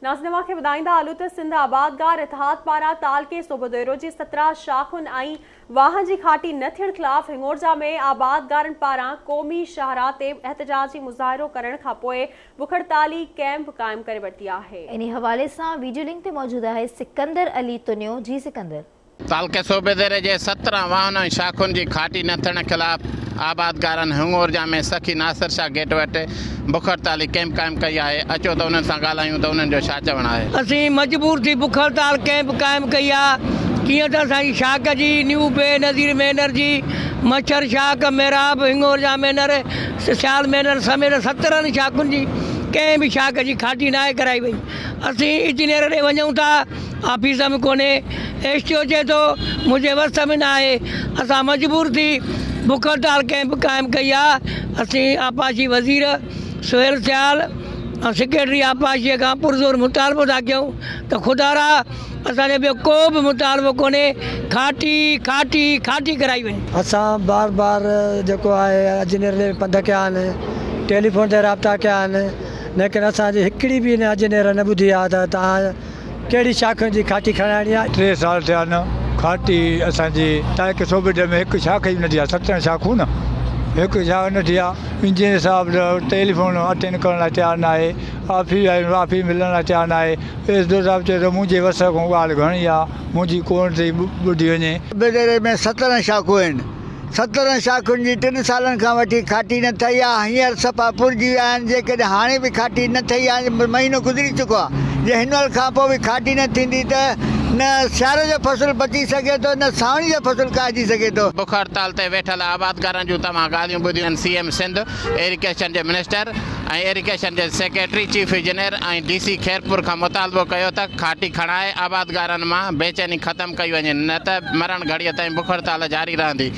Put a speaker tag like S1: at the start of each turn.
S1: ناظرين اوهان کي ٻڌائيندا هلون ته سنڌ آبادگار اتحاد پاران تعلقي صوڀوديرو جي 17 شاخن ۽ واهن جي کاٽي نه ٿيڻ خلاف هڱورجا ۾ آبادگارن پاران قومي شاهراهه تي احتجاجي مظاهرو ڪرڻ کانپوء بک هڙتالي ڪئمپ قائم ڪري ورتي آهي.
S2: انهي حوالي سان ويڊيو لنڪ تي موجود آهي سڪندر علي تنيو جي سڪندر.
S3: تعلقي صوبيديري جي 17 واهن ۽ شاخن جي کاٽي نه ٿيڻ خلاف آبادگارن هڱورجا ۾ سخي ناصر شاهه گيٽ وٽ بک هڙتالي ڪئمپ قائم ڪئي آهي، اچو ته انهن سان ڳالهايون ته انهن جو ڇا چوڻ آهي.
S4: اسين مجبور ٿي بک هڙتال ڪئمپ قائم ڪئي آ، ڪيئن ته اسان جي شاخ جي نيو بي نظير مينر جي مڇر شاخ، محراب، هڱورجا مينر، سيال مينر سميت 17 شاخن جي ڪنهن به شاخ جي کاٽي ناهي ڪرائي وئي، اسين انجنيئر ڏي وڃون ٿا. آفيس ۾ ڪونهي، ايس ٽي او چئي ٿو منهنجي وس ۾ نه آهي، اسان مجبور ٿي بک هڙتال ڪئمپ قائم ڪئي آ، اسين آبپاشي وزير سهيل سيال ۽ سيڪريٽري آبپاشي کان پرزور مطالبو ٿا ڪيون ته خدارا اسان جو ٻيو ڪو به مطالبو ڪونهي، کاٽي کاٽي کاٽي ڪرائي وڃي.
S5: اسان بار بار جيڪو آهي اجنير ڏي پنڌ ڪيا آهن، ٽيليفون تي رابطا ڪيا آهن، ليڪن اسان جي هڪڙي به هن اجنير نه ٻڌي آ ته توهان ڪهڙي شاخن جي کاٽي کڻائڻي آ.
S6: ٽي سال ٿيا آهن کاٽي اسان جي تعلقي صوبيدر ۾ هڪ شاخ ئي نه ٿي آ 17 شاخون نه هڪ شاخ نه ٿي آ انجنيئر صاحب ٽيليفون اٽينڊ ڪرڻ لاء تيار نه آهي آفيس آيون آفيس ملڻ لاء تيار نه آهي ايس ڊي او صاحب چئي ٿو منهنجي وس کان ڳالهه گهڻي آ منهنجي ڪونه ٿي ٻڌي وڃي.
S7: صوبيدر ۾ 17 شاخون آهن 17 شاخن جي ٽن سالن کان وٺي کاٽي نه ٺهي آهي، هينئر صفا پورجي ويا آهن، جيڪڏهن هاڻي به کاٽي نه ٺهي آهي، مهينو گذري چڪو آهي، جي هن مهل کان پوء به کاٽي نه ٿيندي ته نه سياري جو فصل بچي سگهي ٿو نه سانوڻي جو فصل ڪاهجي سگهي ٿو.
S3: بک هڙتال تي ويٺل آبادگارن جون توهان ڳالهيون ٻڌيون آهن، سي ايم سنڌ، ايريگيشن جي منسٽر ۽ ايريگيشن جي secretary, chief engineer ۽ D C Khairpur کان مطالبو ڪيو ته کاٽي کڻائي آبادگارن مان بيچيني ختم ڪئي وڃي نه ته مرڻ گهڙيء تائين بک هڙتال جاري رهندي.